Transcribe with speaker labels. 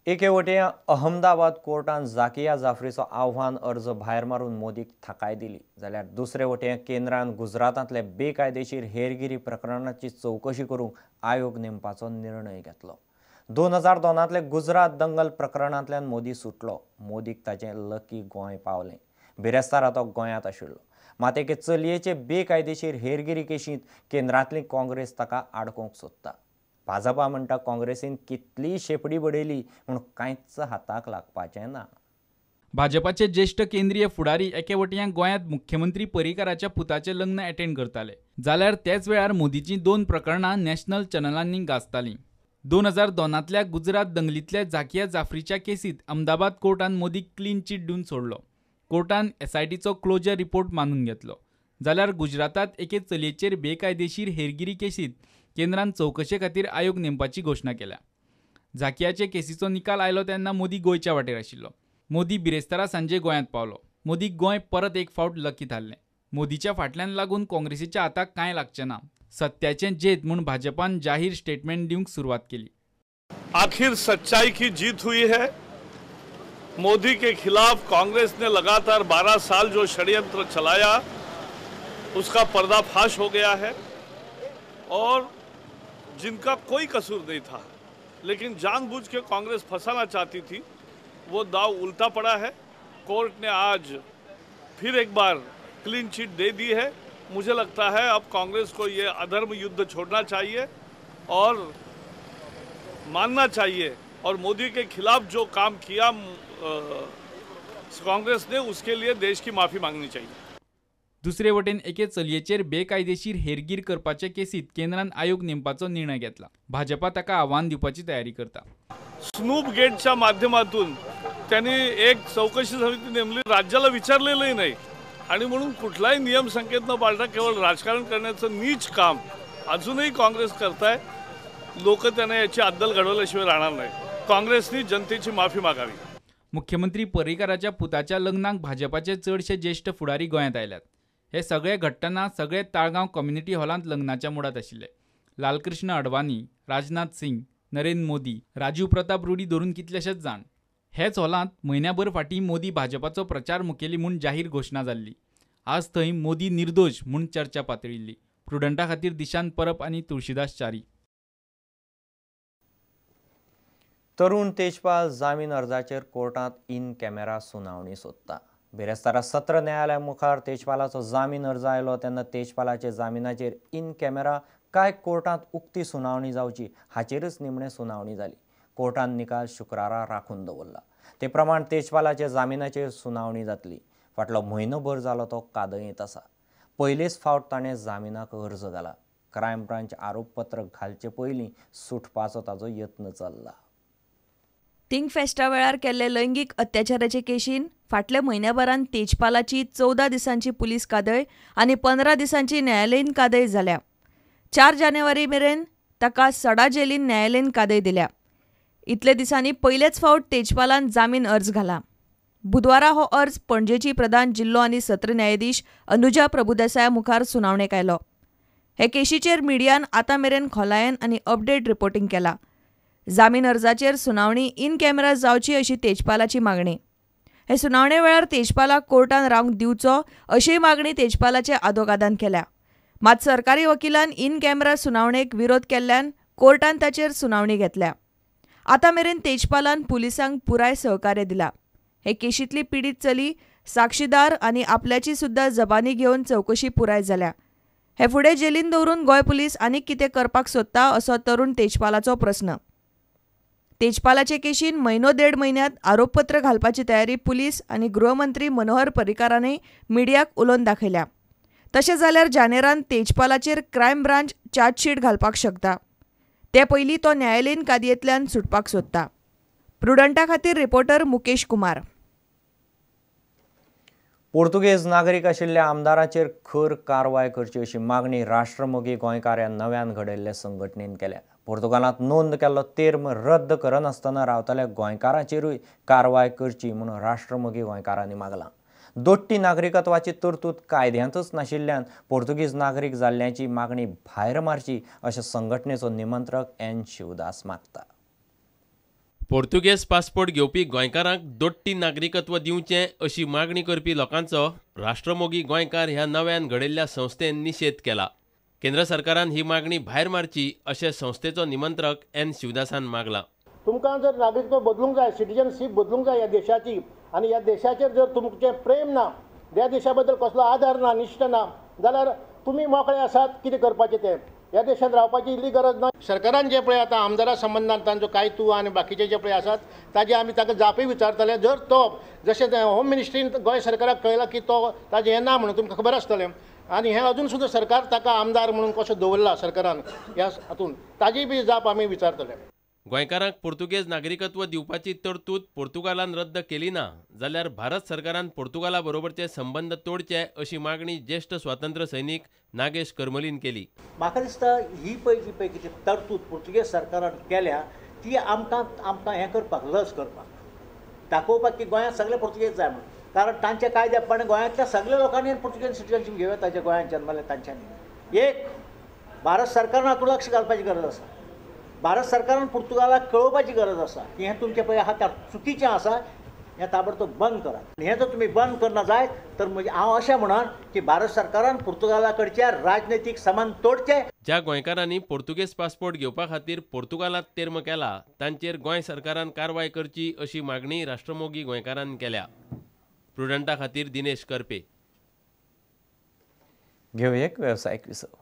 Speaker 1: एके वटेन अहमदाबाद कोर्टान जाकिया जाफरीचो आव्हान अर्ज भायर मारून मोदीक थाकाय दिली, जाल्यार दुसरे वटेन केंद्रान गुजरातांतले बेकायदेशीर हेरगिरी प्रकरणाची चवकशी करूंक आयोग नेमपाचो निर्णय घेतलो. 2002 गुजरात दंगल प्रकरणांतल्यान मोदी सुटलो. मोदीक ताचें लकी गोंय पावलें. बिरेस्तारा तो गोंयांत आशिल्लो. मात एके चलयेचे बेकायदेशीर हेरगिरी केशींत केंद्रांतली काँग्रेस ताका आडकोवंक सोदता. भाजपा म्हणटा काँग्रेसीन कितली शेपडी बडयली म्हूण कांयच हाताक लागपाचें ना.
Speaker 2: भाजपाचे ज्येष्ठ केंद्रीय फुडारी एके वटयां गोंयांत मुख्यमंत्री पर्रीकाराच्या पुताचें लग्न एटेंड करताले, जाल्यार त्याच वेळार मोदीचीं 2 प्रकरणां नॅशनल चॅनलांनी गाजतालीं. 2002 गुजरात दंगलींतल्या जाकिया जाफरीच्या केसींत अहमदाबाद कोर्टान मोदीक क्लीन चीट दिवन सोडलो. कोर्टान एसआयटीचो क्लोजर रिपोर्ट मानून घेतलो. जाल्यार गुजरातांत एके चलयेचेर बेकायदेशीर हेरगिरी केसींत केंद्रान चवकशे खातीर आयोग नेमपाची घोशणा केल्या. झाकियाचे केसीचो निकाल आयलो तेन्ना मोदी गोंयच्या वाटेर आशिल्लो. मोदी बिरेस्तारा सांजे गोंयांत पावलो. मोदीक गोंय परत एक फावट लकी थारलें. मोदीच्या फाटल्यान लागून काँग्रेसीच्या हाताक कांय लागचें ना, सत्याचें जेत म्हूण भाजपान जाहीर स्टेटमेंट दिवंक सुरवात केली.
Speaker 3: आखिर सच्चाई की जीत हुई है. मोदी के खिलाफ कांग्रेस ने लगातार 12 साल जो षड्यंत्र चलाया उसका पर्दाफाश हो गया है और जिनका कोई कसूर नहीं था लेकिन जानबूझ के कांग्रेस फंसाना चाहती थी, वो दाव उल्टा पड़ा है. कोर्ट ने आज फिर एक बार क्लीन चिट दे दी है. मुझे लगता है अब कांग्रेस को ये अधर्म युद्ध छोड़ना चाहिए और मानना चाहिए और मोदी के खिलाफ जो काम किया कांग्रेस ने उसके लिए देश की माफ़ी मांगनी चाहिए.
Speaker 2: दुसरे वटेन एके चलयेचेर बेकायदेशीर हेरगीर करपाचे केसींत केंद्रान आयोग नेमपाचो निर्णय घेतला. भाजपा ताका आव्हान दिवपाची तयारी करता.
Speaker 3: स्नूप गेटच्या माध्यमातून त्यांनी एक चौकशी समिती नेमली, राज्याला विचारलेलंही नाही आणि म्हणून कुठलाही नियम संकेत न पाळता केवळ राजकारण करण्याचं नीच काम अजूनही काँग्रेस करताय. लोक त्यांना याची अद्दल घडवल्याशिवाय राहणार नाही. काँग्रेसनी जनतेची माफी मागावी.
Speaker 2: मुख्यमंत्री पर्रीकाराच्या पुताच्या लग्नाक भाजपाचे चडशे ज्येष्ठ फुडारी गोंयांत आयल्यात. हे सगळे घडटना सगळे ताळगांव कम्युनिटी हॉलांत लग्नाच्या मुडात आशिल्ले. लालकृष्ण अडवाणी, राजनाथ सिंग, नरेंद्र मोदी, राजीव प्रताप रुडी धरून कितलेशेच जाण. हेच हॉलांत म्हयन्याभर फाटीं मोदी भाजपाचो प्रचार मुखेली म्हूण जाहीर घोशणा जाल्ली. आज थंय मोदी निर्दोश म्हूण चर्चा पातळिल्ली. प्रुडंटा खातीर दिशांत परब आनी तुळशीदास च्यारी.
Speaker 1: तरुण तेजपाल जामीन अर्जाचेर कोर्टांत इन कॅमेरा सुनावणी सोदता. बिरेस्तारा सत्र न्यायालया मुखार तेजपालाचो जामीन अर्ज आयलो तेन्ना तेजपालाचे जामिनाचेर इन कॅमेरा काय कोर्टांत उक्ती सुनावणी जावची हाचेरच निमणे सुनावणी जाली. कोर्टान निकाल शुक्रारा राखून दवरला. ते प्रमाण तेजपालाचे जामिनाचेर सुनावणी जातली. फाटलो म्हयनोभर जालो तो कादयेंत आसा. पयलेच फावट ताणें जामिनाक अर्ज घाला. क्रायम ब्रांच आरोपपत्र घालचे पयलीं सुटपाचो ताजो यत्न चल्ला.
Speaker 4: थिंक फेस्टा वेळार केल्ले लैंगीक अत्याचाराचे केशीन फाटल्या म्हयन्याभरान तेजपालाची 14 दिसांची पुलीस कादय आनी 15 दिसांची न्यायालयीन कादय जाल्या. 4 जानेवारी मेरेन ताका सडा जेलीन न्यायालयीन कादय दिल्या. इतले दिसांनी पयलेच फावट तेजपालान जामीन अर्ज घाला. बुधवारा हो अर्ज पणजेची प्रधान जिल्लो आनी सत्र न्यायाधीश अनुजा प्रभुदेसाया मुखार सुनावणेक आयलो. हे केशीचेर मिडियान आतां मेरेन खोलायेन आनी अपडेट रिपोर्टिंग केला. जामीन अर्जाचेर सुनावणी इन कॅमेरा जावची अशी तेजपालाची मागणी. हे सुनावणे वेळार तेजपालाक कोर्टान रावंक दिवचो अशीय मागणी तेजपालाचे आदोगादान केल्या. मात सरकारी वकिलान इन कॅमेरा सुनावणेक विरोध केल्ल्यान कोर्टान ताचेर सुनावणी घेतल्या. आतां मेरेन तेजपालान पुलिसांक पुराय सहकार्य दिला. हे केशींतली पिडीत चली, साक्षीदार आनी आपल्याची सुद्दां जबानी घेवन चवकशी पुराय जाल्या. हे फुडें जेलीन दवरून गोंय पुलीस आनीक कितें करपाक सोदता असो तरुण तेजपालाचो प्रस्न. तेजपालाचे केशीन म्हयनो देड म्हयन्यांत आरोपपत्र घालपाची तयारी पुलीस आनी गृहमंत्री मनोहर पर्रीकारांनी मिडियाक उलोवन दाखयल्या. तशें जाल्यार जानेरान तेजपालाचेर क्रायम ब्रांच चार्जशीट घालपाक शकता. ते पयलीं तो न्यायालयीन कादयेंतल्यान सुटपाक सोदता. प्रुडंटा खातीर रिपोर्टर मुकेश कुमार.
Speaker 1: पुर्तुगेज नागरीक आशिल्ल्या आमदाराचेर खर कारवाय करची अशी मागणी राष्ट्रमोगी गोंयकार ह्या नव्यान घडयल्ले संघटनेन केल्या. पुर्तुगालांत नोंद केल्लो तेर्म रद्द करनासतना रावतल्या गोंयकारांचेरूय कारवाय करची म्हूण राष्ट्रमोगी गोंयकारांनी मागलां. दोट्टी नागरिकत्वाची तरतूद कायद्यांतच नाशिल्ल्यान पुर्तुगीज नागरीक जाल्ल्याची मागणी भायर मारची अशें संघटनेचो निमंत्रक एन शिवदास मागता.
Speaker 5: पोर्तुगेज पासपोर्ट घेवपी गोंयकारांक दोट्टी नागरिकत्व दिवचें अशी मागणी करपी लोकांचो राष्ट्रमोगी गोंयकार ह्या नव्यान घडयल्ल्या संस्थेन निशेध केला. केंद्र सरकारान ही मागणी भायर मारची अशें संस्थेचो निमंत्रक एन शिवदासान मागलां.
Speaker 6: तुमकां जर नागरिकत्व बदलूंक जाय, सिटीजनशीप बदलूंक जाय ह्या देशाची, आनी ह्या देशाचेर जर तुमचें प्रेम ना, ह्या देशा बद्दल कसलो आदार ना, निश्ठ ना, जाल्यार तुमी मोकळे आसात कितें करपाचें तें. ह्या देशांत रावपाची इल्ली गरज ना. सरकारान जें पळय आतां आमदारा संबंदान तांचो कायतू आनी बाकीचे जे पळय आसात ताजे आमी ताका जापूय विचारतले. जर तो जशें होम मिनिस्ट्रीन गोंय सरकाराक कळयलां की तो ताजें हें ना म्हणून तुमकां खबर आसतलें, आनी हें अजून सुद्दां सरकार ताका आमदार म्हणून कसो दवरला सरकारान ह्या हातून ताजी बी जाप आमी विचारतले.
Speaker 5: गोंयकारांक पोर्तुगेज नागरिकत्व दिवपाची तरतूद पोर्तुगालान रद्द केली ना जाल्यार भारत सरकारान पोर्तुगाला बरोबरचे संबंद तोडचे अशी मागणी ज्येष्ठ स्वातंत्र्य सैनिक नागेश करमलीन केली.
Speaker 7: म्हाका दिसता ही पळय जी पळय कितें तरतूद पोर्तुगेज सरकारान केल्या ती आमकां आमकां हें करपाक, लज करपाक, दाखोवपाक की गोंयांत सगळे पोर्तुगेज जाय म्हणून. कारण तांच्या कायद्या प्रमाणे गोंयांतल्या सगळ्या लोकांनी पोर्तुगेज सिटीजनशीप घेवया ताच्या गोंयांत जन्मले तांच्यांनी. एक भारत सरकारान हातूंत लक्ष घालपाची गरज आसा. भारत सरकारान पुर्तुगालाक कळोवपाची गरज आसा की हें तुमचें पळय आहा चुकीचें आसा, हें ताबडतोब बंद करात. हें जर तुमी बंद करना जायत तर म्हणजे हांव अशें म्हणन की भारत सरकारान पुर्तुगाला कडचे राजनैतीक संबंद तोडचे.
Speaker 5: ज्या गोंयकारांनी पोर्तुगेज पासपोर्ट घेवपा खातीर पोर्तुगालांत तेर्म केला तांचेर गोंय सरकारान कारवाय करची अशी मागणी राष्ट्रमोगी गोंयकारान केल्या. प्रुडंटा खातीर दिनेश करपे.
Speaker 1: घेवया एक वेवसायीक विसव.